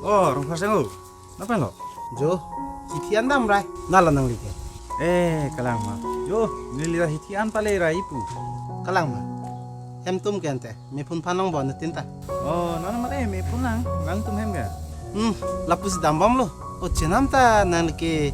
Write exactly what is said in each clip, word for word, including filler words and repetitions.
Oh, Rongphar Sangho. Nangphan lo? Jo, hithi an damra. Nala nangli ke? Eh, kalang ma. Jo, neli ra hithi an pale ra ipu. Kalang ma. Hem tum ke ante. Mephun phan long bon tin ta. Oh, nana mare mephun lang. Nangtum hem ke? Hmm, lapusi dambomlo. O chenam ta nangli ke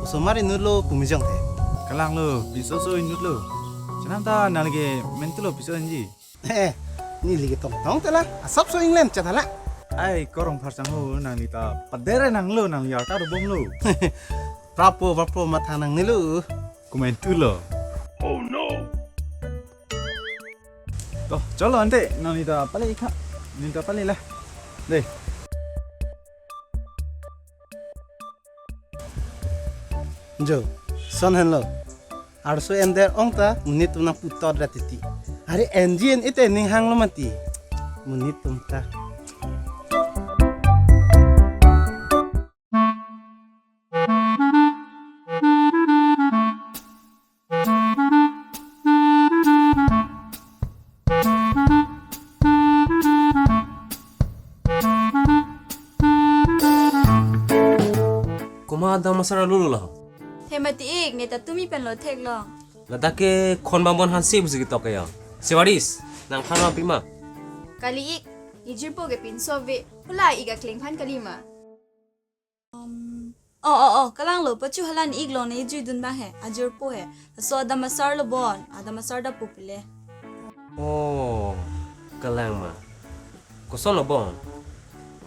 osomar inut lo pu mejong te. Kalang lo, piso so inut lo. Chenam ta nangli ke mentu lo piso enji. Eh, neli ke tongtong te la. Asapso England chat hala. Ai, ko Rongphar Sangho, nangli ta padere nanglo, nangli arta dobomlo. Prapo, prapo matha nangnelo. Komentu lo. Oh no. To, cholo ante, nangli ta pale ikha. Neli ta pale la. Dei. Jo, son henlo. Arso ender ong ta, monit tum nangputot ra titi. Are enji en ite ning hanglo mati. Monit tum ta. Komat adamsar arlo lo la? He mati ik, ne ta tumi pen lo theklong. Ladak ke Khonbang Bon Hanse pusi ketok ke ya. Sewaris, nangphan ma pima? Kali ik, ne jirpo ke pinso ave, hula ik akleng phan kali ma. Um, oh, oh, oh, kalang lo, pachu hala ne ik long ne juidun bang he, ajirpo he. Laso adamsar lo bon, adamsar da po pule. Oh, kalang ma. Koson lo bon?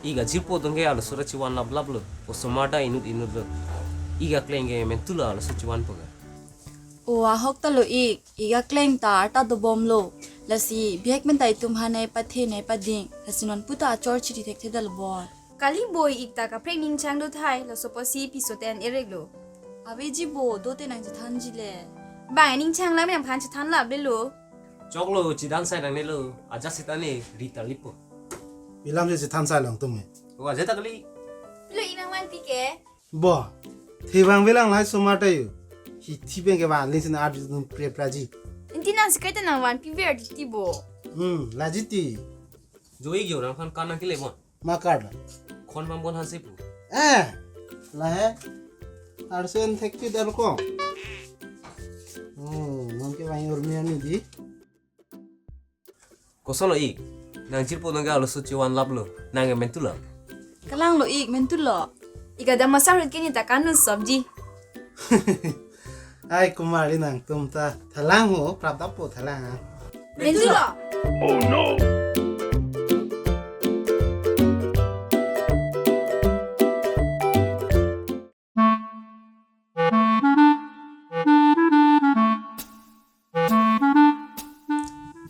Ik ajirpo dong ke arloso ra chivan laplap lo. Osomar ta inut inut lo. Ik akleng ke mentu lo arloso chivanpo ke. O ahok ta lo ik, ik akleng ta arta dobomlo. Lasi bihek men ta itum ha ne pathe ne pading. Lasi non puta achor chiri thekthedal bon. Kali boi ik ta kaprek ningchang do thai, laso apotsi piso ten erek lo. Aveji bo, do te nangchethanji le. Bang ningchang lam nangphan chethan laple lo. Choklo, chidan sai nangnelo, ajat sitane, rita lipo. Pilam je chethan sai long tum he. O, ajat ta kali. Pilo inang vanpi ke? Bo, thevang velang lahai osomar ta yo. Hithi pen ke vanling sina arjudun pre praji. Inti nang secret nang vanpi ver titi bo. Hmm, laji ti. Jo ik jo nangphan kan nangkele bon. Ma card la? Khonbang Bon Hanse pu. Eh, lahe. Arsen thekpi dal ko. Oh, nang ke wang urmi ani di. Koson lo ik? Nang jirpo nang ke arloso chivan laplo. Nang ke mentu lo? Kalang lo ik, mentu lo. Ik adamsar ahut ke ne ta kanun sobji. Ai, kumari nangtum ta thalang ho, prap dapo thalang ha. Mentu lo. Oh no.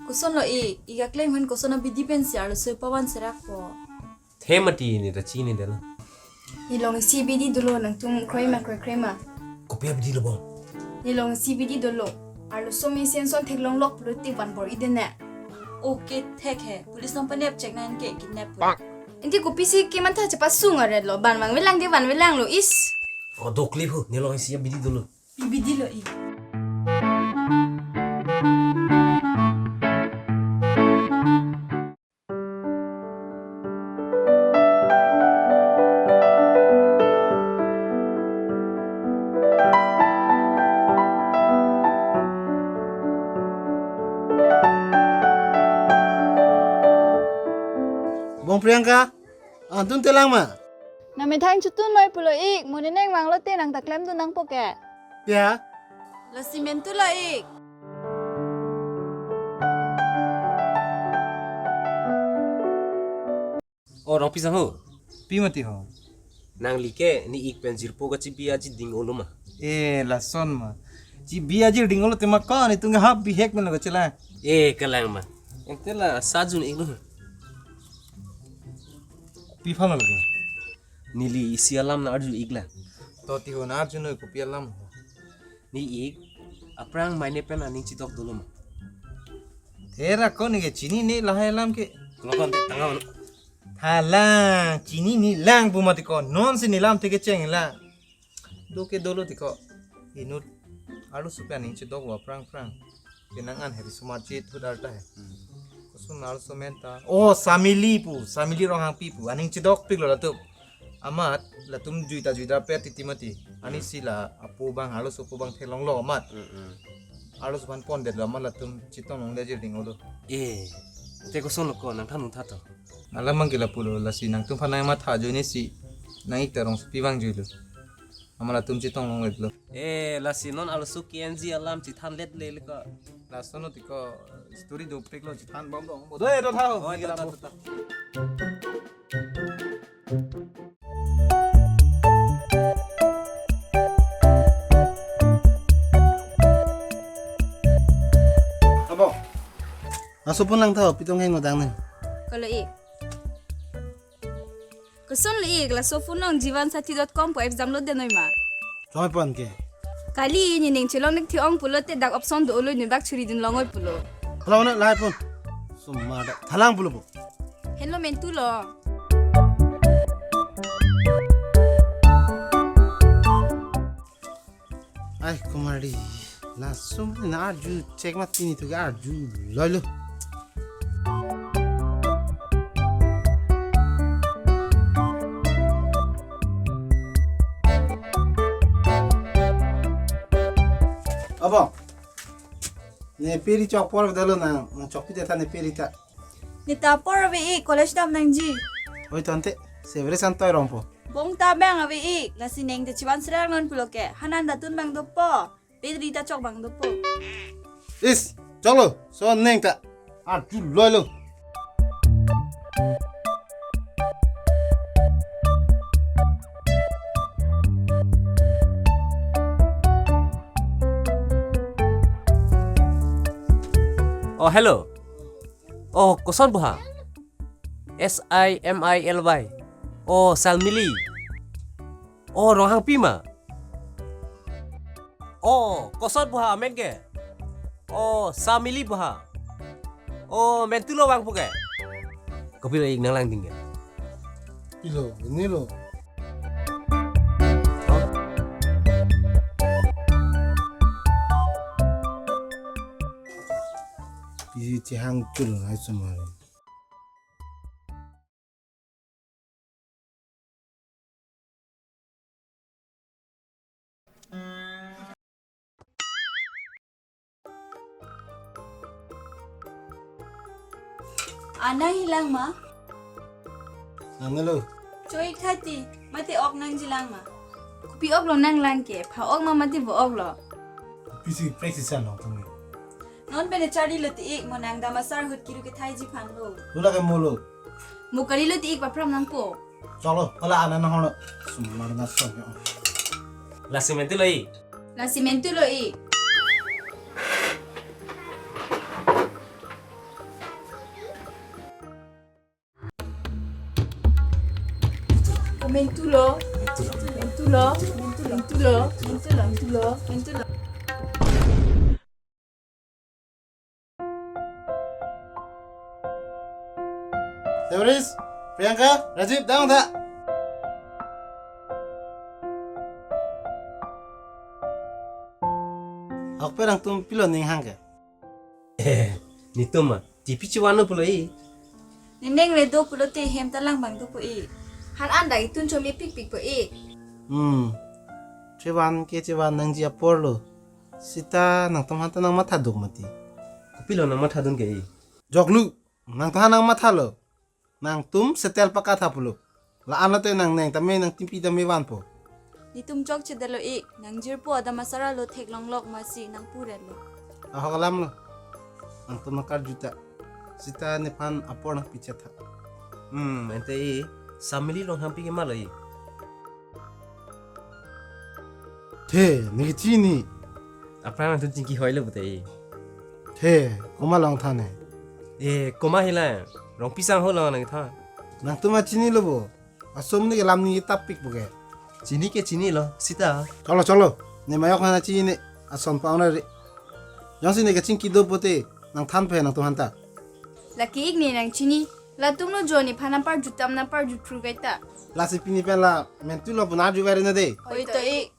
Koson lo ik, ik akleng aphan koson abidi pensi arloso pavan serak po. The mati ne ta chinine dalo. Ne long isi abidi dolo, nangtum kroi ma kroi kroi ma. Kopi abidi lo bon? Ne long isi abidi dolo. Arloso mesen son theklong lok pulo tik van bor-i dene. Okay, thek he. Police nang panep check nang ke kidnap pu. Inti kopisi kematha chepasung aret lo. Van vangvelang de vanvelang lo is. O dokli pu, ne long isi abidi dolo. Pi bidi lo ik? Bong Priyanka, antun telang ma? Nang methang chutun noi pulo ik, mo ne neng vanglo te nang ta klemdun nangpo ke. Pia? Lasi mentu lo ik. O Rongpi Sangho. Pi mati ho? Nangli ke ne ik pen jirpo kachibi aji ding-olo ma? E, lason ma. Chibi aji ding-olo tema ko, netum ke hap bihek men lo kachela. E, kalang ma. Ante la sajun ik lo. Pi phan lo ke? Neli isi alam nang arju ik lang. To ti ho nang arju noi, kopi alam ho? Ne ik aphrang mane pen aning chidok dolo ma? Thera ko ne ke chinine lahai alam ke. Kelakon te tangga mano. Thalang, chinine lang pu mati ko. Non si ne lam te kecheng lang. Do ke dolo ti ko. Inut arloso pen aning chidok aphrang aphrang. Ke nang an heri sumar chit hudar ta he. Hmm. Sumar sumen ta. Oh, Samili pu, Samili Ronghangpi pu. Aning chedokpiklo latum. Amat latum juita juita pet titi mati. Ani Hmm. sila apo bang, arloso apo bang theklonglo amat. Mm-mm. Arloso aphan pondetlo amat latum chetong longle jirding olo. Eh, te kosonlo ko nangthan nangthan to. Alam mang kila pulo lasi nangtum aphan nangmatha ajoine si nang-ik ta rongsopi vangjuilo. Amat latum chetong longledetlo. Eh, lasi non arloso K N G alam chethan letle le ko. Lason no tiko story dopiklo chethan bom dong. Bodo edo tha. Oh, kila ta, ta, ta, ta. Abo. Aso pun lang tha, pitong heng ngodang ne. Kolo-ik. Kosonlo-ik, laso phone along Jeevan Sathi dot com pu exam lodet noi ma? Choi pon ke. Kali, nening chelongnek thi-ong pulote dak option do-olo, nibak churi dun longoi pulo. Hala mana lahai pon. Sumar da. Thalang pulo po. Henlo mentu lo. Ai, kumari. Langsung na arju check ma tini tu arju loilo. Abo. Ne peri chok por dalo na, na chok pite tha ne peri ta. Neta apor ave-ik, college dam nangji. Oi tante, sevre san toy rongpo. Bong ta bang ave-ik, lasi neng te chivan serang non pulo ke, hanan datun bang dopo. Pedri ta chok bang dopo. Is, choklo, so neng ta. Arju loilo. Oh, hello. Oh, koson buha? S I M I L Y. Oh, Salmili. Oh, Ronghangpi ma. Oh, koson buha amen ke? Oh, Samili buha. Oh, mentu lo vangpo ke? Kopilo-ik nang langding ke? Pilo, ini lo. Isi chehang chul hai sumari. Ana hilang ma? Nanglo. Choi khati, mate ok nangjilang ma? Kopi ok lo nanglang ke, pha ok ma mate vo ok lo? Pisi practice along tumi. Non pene charli lo ti-ik mo nang dam asar ahut kiru kethai ji phan lo. Lula ke molo. Mo kali lo ti-ik papram nangpo. Choklo, kala ana nang holo. Sumar na song. Lasi mentu lo-ik. Lasi mentu lo-ik. Mentu lo. Mentu lo. Mentu lo. Mentu lo. Mentu lo. Mentu lo. Severis, Priyanka, Rajib, dang tha. Ahokpet nangtum pilo ning hang ke? Eh, netum ma, T V chevan pulo-ik. Nening redo pulote hem ta lang bang dopo-ik. Han an dak itun chom ipik pikpo-ik. Hmm. Chevan ke chevan nangji apor lo. Sita nangtum han ta nangmatha duk mati. Kopilo nangmatha dun ke-ik? Joklu, nangtum han nangmatha lo. Nangtum setel pakatha pulo. La-an lote nangneng tame nangtimpi tame vanpo. Netum chokchedetlo-ik, nangjirpo adam asar alo theklonglok masi nangpuretlo. Ahok alam lo. Nangtum nangkarju ta. Sita nephan apor nangpichat tha. Hmm, ante-ik, Samili Ronghangpi ke ma lo-ik? The, neke chini. Aphrang nangtum chingki hoilo pute-ik? The, komat along than he? Eh, komat hilang. Rongpi sangho along nangthan. Nangtum ma chinilo bo. Asom neke lam neke tapikpo ke. Chini ke chinilo, sita. Choklo, choklo. Ne mayok hana chini ne. Ason pa-ong ra re. Jongsi neke chingki do pute. Nangthan phe nangtum han ta. Lake-ik ne nangchini. Latum lo jo nephan nangparju tam nangparju thru kaita. Lasi pini pen la mentu lo pu arju vaire na de. Oi to-ik.